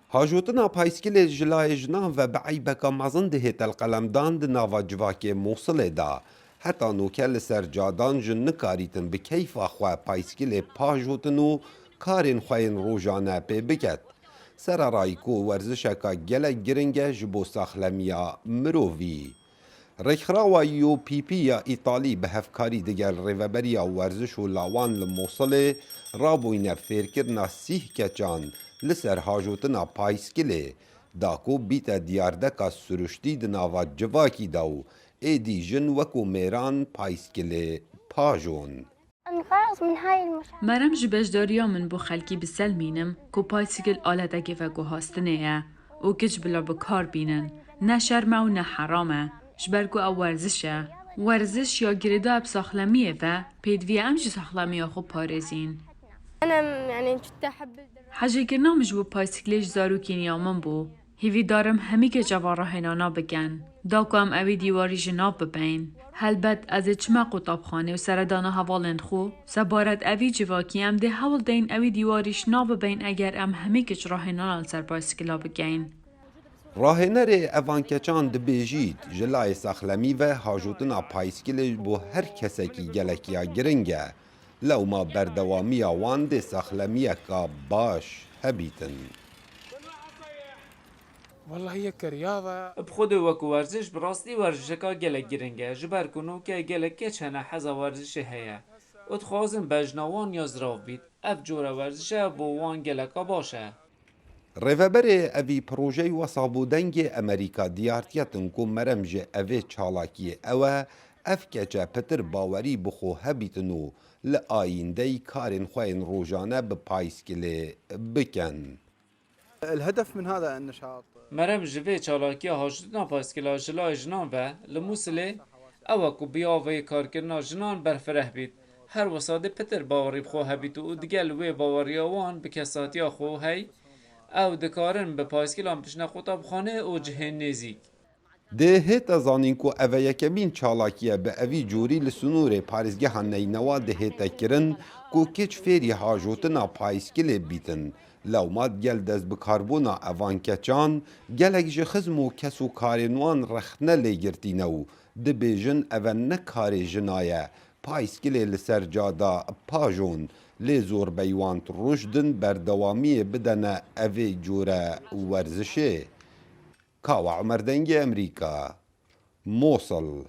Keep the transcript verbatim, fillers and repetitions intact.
Hajotina payskilê ji layê jinan ve bi eybeka mezin dihê telqelemdan di nava civakê Mosilê de. Heta noke li ser cadan jin nikarîtin bi keyfa xwe payskilê pajotin û karên xwe yên rojane pê biket. Sererayî ku werzişeka gelek giring e ji bo saxlemiya mirovî. Rêkxirawa U P P ya Îtalî bi hevkarî digel Rêveberiya Werziş û Lawan li Mosilê rabûyne fêrkirina sîh keçan li ser hajotina payskilê da ku bîte diyardeka siruştî di nava civakî de û êdî jin wekû mêran payskilê pajon. Merem ji beşdariya min bo xelkî biselmînim ku paysikil aletekê veguhastinê ye û kiç bila bi kar bînin. Ne şerm e û ne heram e. Ji ber ku ew werziş e. Werziş ya girêdayê bi saxlemiyê ve, pêdivî ye em jî saxlemiya xwe parêzîn. Hejêkirina min ji bo paysiklê ji zarokîniya min bû. Hîvîdar im hemî keç eva rahênana bikin. Da ku em ewî dîwarî ji nav bibeyn. Helbet ez ê çime qutabxanê û seredana hevalên xwe. Sebaret evî civakî em dê hewl deyn ewî dîwarî ji nav bibeyn eger em hemî keç rahênana li ser paysikila bikeyn. Rahênerê evan keçan dibêjît, ji layê saxlemî ve hajotina payskilê bo her kesekî gelek ya giring e. Lewma berdewamiya wan dê saxlemiyeka baş hebîtin. Bi xwedê wek werziş bi rastî werzişeka gelek giring e, ji ber ku noke gelek keç hene heza werzişê heye û dixwazin bejna wan ya zirav bît. Ev cure werzişe bo wan geleka baş e. Rêveberê evî projeyî wesa bû Dengê Emerîka diyartiyetin ku merem ji evê çalakiyê ew e, ev keçe pitir bawerî bi xwe hebîtin û li ayîndeyî karên xwe yên rojane bi payskilê bikin. الهدف من هذا النشاط Merem ji vê çalakiya hajotina payskila ji layê jinan ve li Mûsilê ew e ku bi ya vê karkirina jinan berfireh bît. Her wisa dê pitir bawerî bi xwe hebît û digel wê baweriya wan bi kesatiya xwe hey ew dikarin bi payskilan biçine qutabxanê û cihên nêzîk. Dê hête zanîn ku ev e yekemîn çalakî ye bi evî cûrî li sinûrê parêzgeha Neynewa dihête kirin ku kiç fêrî hajotina payskilê bîtin. Lewma digel destbikarbûna evan keçan gelek ji xizm û kes û karên wan rexne lê girtîne û dibêjin ev e ne karê jina ye, payskilê li ser cada pajon, lê zorbeyî wan rûş din berdewamiyê bidene evê cûre werzişê. Kawa Omer Dengê Emerîka, Mosil.